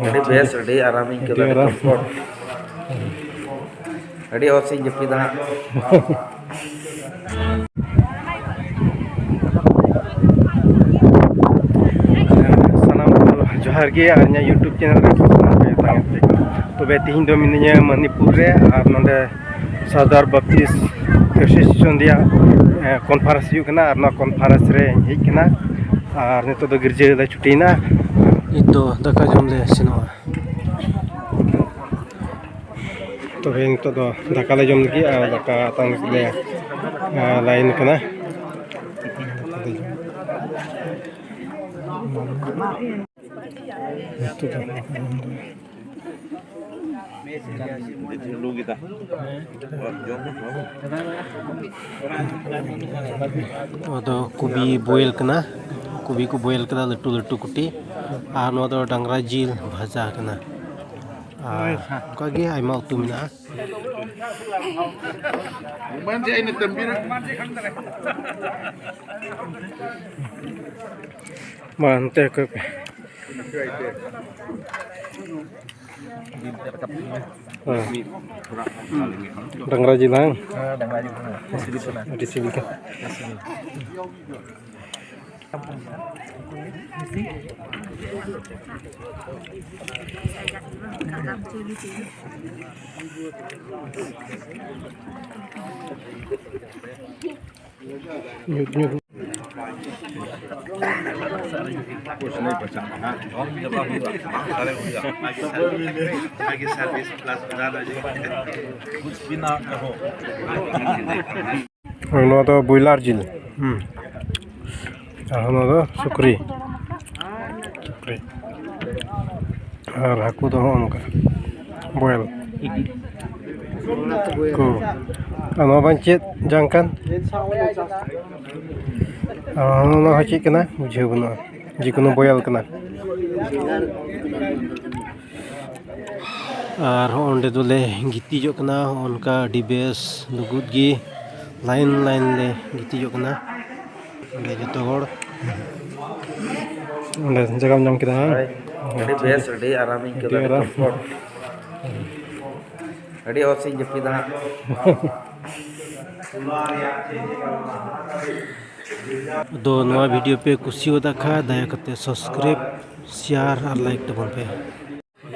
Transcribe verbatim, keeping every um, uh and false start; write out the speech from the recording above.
ᱟᱹᱰᱤ ᱵᱮᱥ, ᱟᱹᱰᱤ ᱟᱨᱟᱢ ᱤᱧ ᱟᱹᱭᱠᱟᱹᱣ ᱮᱫᱟ, ᱟᱹᱰᱤ ᱟᱹᱰᱤ ᱟᱨᱟᱢ᱾ Comfort᱾ ᱟᱹᱰᱤ ᱚᱛ ᱥᱮᱫ ᱤᱧ ᱡᱟᱹᱯᱤᱫᱟ ᱦᱟᱸᱜ᱾ ᱥᱟᱱᱟᱢ ᱠᱚ ᱡᱚᱦᱟᱨ ᱜᱮ, ᱟᱨ ᱤᱧᱟᱹᱜ YouTube channel ᱨᱮ ᱥᱟᱱᱟᱢ ᱠᱚ ᱡᱚᱛᱚ ᱜᱮ᱾ ᱛᱚᱵᱮ ᱛᱤᱦᱤᱧ ᱫᱚ ᱢᱤᱱᱟᱹᱧᱟ ᱢᱟᱱᱤᱯᱩᱨ ᱨᱮ, ᱟᱨ ᱱᱚᱰᱮ ᱥᱟᱨᱫᱟᱨ ᱵᱟᱯᱴᱤᱥᱴ ᱮᱥᱳᱥᱤᱭᱮᱥᱚᱱ ᱨᱮᱭᱟᱜ, ᱮ, conference ᱦᱩᱭᱩᱜ ᱠᱟᱱᱟ, ᱟᱨ ᱱᱚᱣᱟ conference ᱨᱮ ᱦᱮᱡ ᱠᱟᱱᱟ, ᱟᱨ ᱱᱤᱛᱚᱜ ᱫᱚ ᱜᱤᱨᱡᱟᱹ ᱞᱮ ᱪᱷᱩᱴᱤᱭᱮᱱᱟ᱾ ᱱᱤᱛ ᱫᱚ ᱫᱟᱠᱟ ᱡᱚᱢ ᱞᱮ ᱥᱮᱱᱚᱜᱼᱟ᱾ ᱛᱚᱵᱮ ᱱᱤᱛᱚᱜ ᱫᱚ ᱫᱟᱠᱟ ᱞᱮ ᱡᱚᱢ ᱞᱟᱹᱜᱤᱫ, ᱟᱨ ᱫᱟᱠᱟ ᱟᱛᱟᱝ ᱞᱟᱹᱜᱤᱫ ᱞᱮ, ᱮ, ᱞᱟᱭᱤᱱ ᱠᱟᱱᱟ᱾ ᱱᱤᱛᱚᱜ ᱫᱚ ᱱᱚᱣᱟ ᱫᱚ ᱠᱚᱵᱤ boil ᱠᱟᱱᱟ, ᱠᱚᱵᱤ ᱠᱚ boil ᱠᱟᱫᱟ, ᱞᱟᱹᱴᱩ ᱞᱟᱹᱴᱩ ᱠᱩᱴᱤ, ᱟᱨ ᱱᱚᱣᱟ ᱫᱚ ᱰᱟᱝᱨᱟ ᱡᱤᱞ ᱵᱷᱟᱡᱟ ᱠᱟᱱᱟ, ᱟᱨ ᱚᱱᱠᱟᱜᱮ ᱟᱭᱢᱟ ᱩᱛᱩ ᱢᱮᱱᱟᱜᱼᱟ᱾ ᱢᱟ ᱚᱱᱛᱮ ᱚᱠᱚᱭ ᱯᱮ? ᱦᱮᱸ᱾ ᱰᱟᱝᱨᱟ ᱡᱤᱞ ᱦᱟᱝ? ᱦᱮᱸ, ᱰᱟᱝᱨᱟ ᱡᱤᱞ ᱠᱟᱱᱟ᱾ ᱟᱹᱰᱤ ᱥᱤᱵᱤᱞ ᱠᱟᱱᱟ᱾ ᱧᱩᱛ ᱧᱩᱛ᱾ ᱦᱳᱭ, ᱱᱚᱣᱟ ᱫᱚ ᱵᱚᱭᱞᱟᱨ ᱡᱤᱞ᱾ ᱦᱩᱸ᱾ ᱟᱨ ᱱᱚᱣᱟ ᱫᱚ ᱥᱩᱠᱨᱤ᱾ ᱥᱩᱠᱨᱤ᱾ ᱟᱨ ᱦᱟᱹᱠᱩ ᱫᱚ ᱦᱚᱸᱜᱼᱚ ᱱᱚᱝᱠᱟ᱾ ᱵᱚᱭᱮᱞ᱾ ᱠᱚ᱾ ᱟᱨ ᱱᱚᱣᱟ ᱵᱟᱝ ᱪᱮᱫ ᱡᱟᱝ ᱠᱟᱱ? ᱟᱨ ᱱᱚᱣᱟ ᱦᱚᱸ ᱪᱮᱫ ᱠᱟᱱᱟ? ᱵᱩᱡᱷᱟᱹᱣ ᱵᱟᱹᱱᱩᱜᱼᱟ᱾ ᱡᱮᱠᱳᱱᱳ ᱵᱚᱭᱮᱞ ᱠᱟᱱᱟ᱾ ᱟᱨ ᱦᱚᱸ ᱚᱸᱰᱮ ᱫᱚᱞᱮ ᱜᱤᱛᱤᱡᱚᱜ ᱠᱟᱱᱟ᱾ ᱦᱚᱸ ᱚᱱᱠᱟ ᱟᱹᱰᱤ ᱵᱮᱥ ᱞᱩᱜᱩᱫ ᱜᱮ ᱞᱟᱭᱤᱱ ᱞᱟᱭᱤᱱ ᱞᱮ ᱜᱤᱛᱤᱡᱚᱜ ᱠᱟᱱᱟ᱾ ᱚᱸᱰᱮ ᱡᱚᱛᱚ ᱦᱚᱲ᱾ ᱚᱸᱰᱮ ᱡᱟᱭᱜᱟᱢ ᱧᱟᱢ ᱠᱮᱫᱟ, ᱦᱮᱸ? ᱦᱳᱭ᱾ ᱟᱹᱰᱤ ᱵᱮᱥ, ᱟᱹᱰᱤ ᱟᱨᱟᱢ ᱤᱧ ᱟᱹᱭᱠᱟᱹᱣ ᱮᱫᱟ, ᱟᱹᱰᱤ ᱟᱹᱰᱤ ᱟᱨᱟᱢ᱾ Comfort᱾ ᱟᱹᱰᱤ ᱚᱥ ᱤᱧ ᱡᱟᱹᱯᱤᱫᱟ ᱦᱟᱸᱜ᱾ ᱟᱫᱚ ᱱᱚᱣᱟ video ᱯᱮ ᱠᱩᱥᱤᱭᱟᱫᱟ ᱠᱷᱟᱡ, ᱫᱟᱭᱟ ᱠᱟᱛᱮ subscribe, share ᱟᱨ like ᱛᱟᱵᱚᱱ ᱯᱮ᱾